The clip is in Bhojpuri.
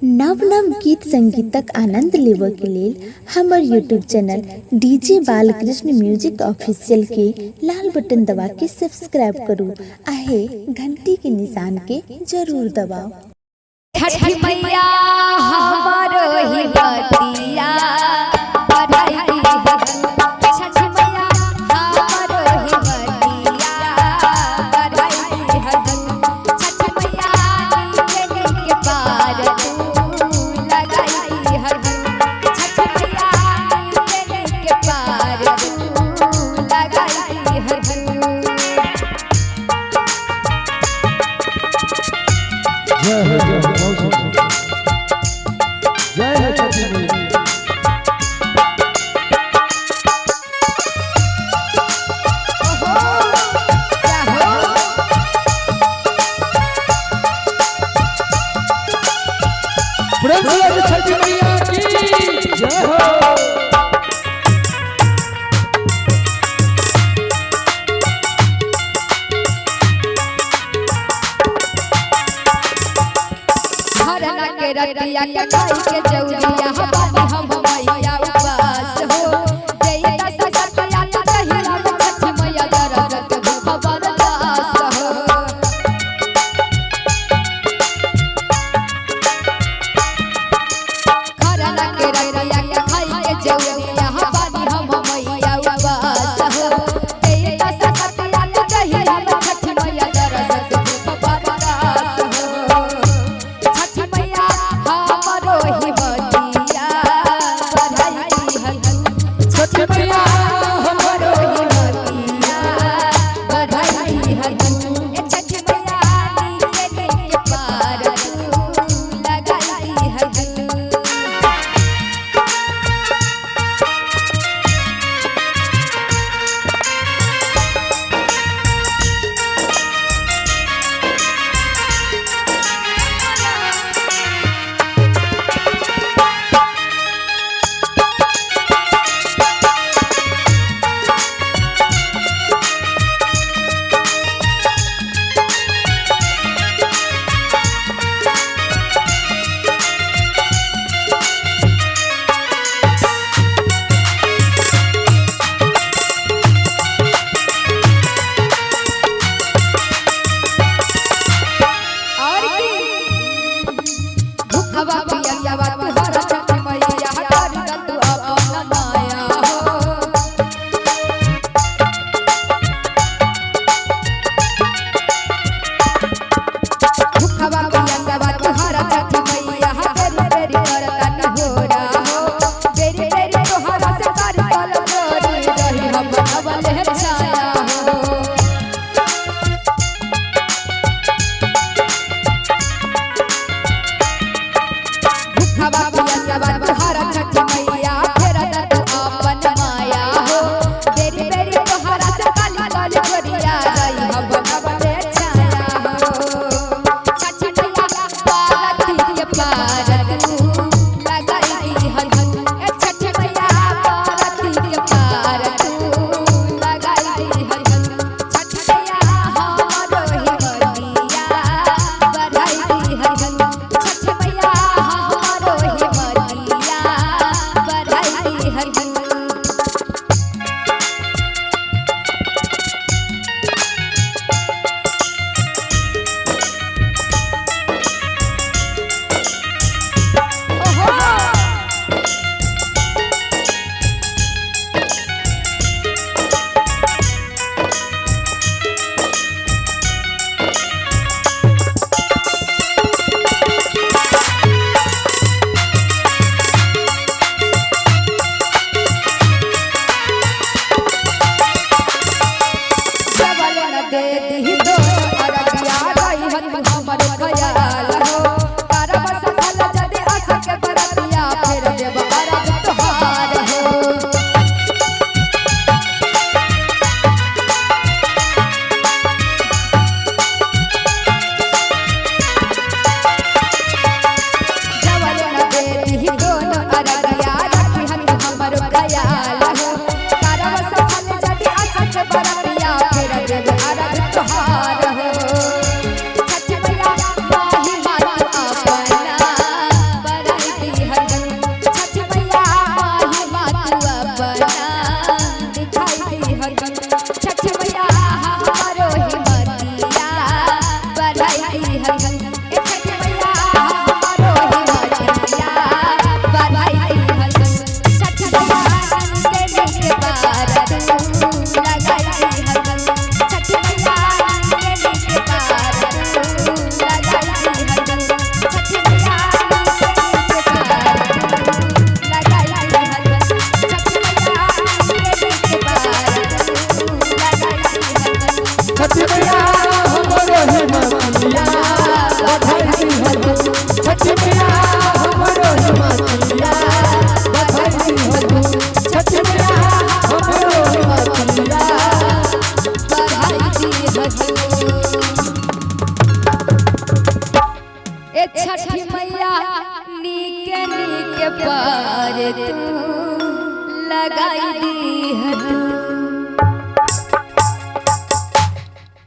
नव नव गीत संगीतक आनंद लेबऽके लेल हमर YouTube channel DJ Balkrishna music official के लाल बटन दबा के सब्सक्राइब करू आ हे घंटी के निशान के जरूर दबाउ। छठी मैया हमारो ही बतिया बढ़ाई छठी मैया हमारो ही बतिया बढ़ाई छठी मैया नीके नीके पार तू लगाई छठी मैया नीके नीके पार तू लगाई। जय हो, जय हो, बहुत सुंदर। जय हो छठी मैया। प्रेम से बोलो छठी मैया की जय हो। हरना के रतिया के खाई के जौरिया हबानी हम मैया उपास हो जइता सजतिया त कहिया छठी मैया दरद दुख बरदास हो। हरना के रतिया के खाई के जौरिया हबानी हम मैया उपास हो जइता सजतिया त कहिया छठी मैया दरद दुख बरदास हो। छठी मैया हमरो ही बतिया बढ़ाई छठी मैया हमरो ही बतिया बढ़ाई ए छठी मैया नीके नीके पार तू लगाई। और की भूखवा पियसवा तुहरा छठी मैया कर तू अपन माया हो। भूखवा पियसवा तुहरा छठी मैया तेरी तेरी करता न होरा हो तेरी तेरी तोहरा से कर कल जोरी रही हम नवल छाया हो। भूखवा के पार तू लगाई दी।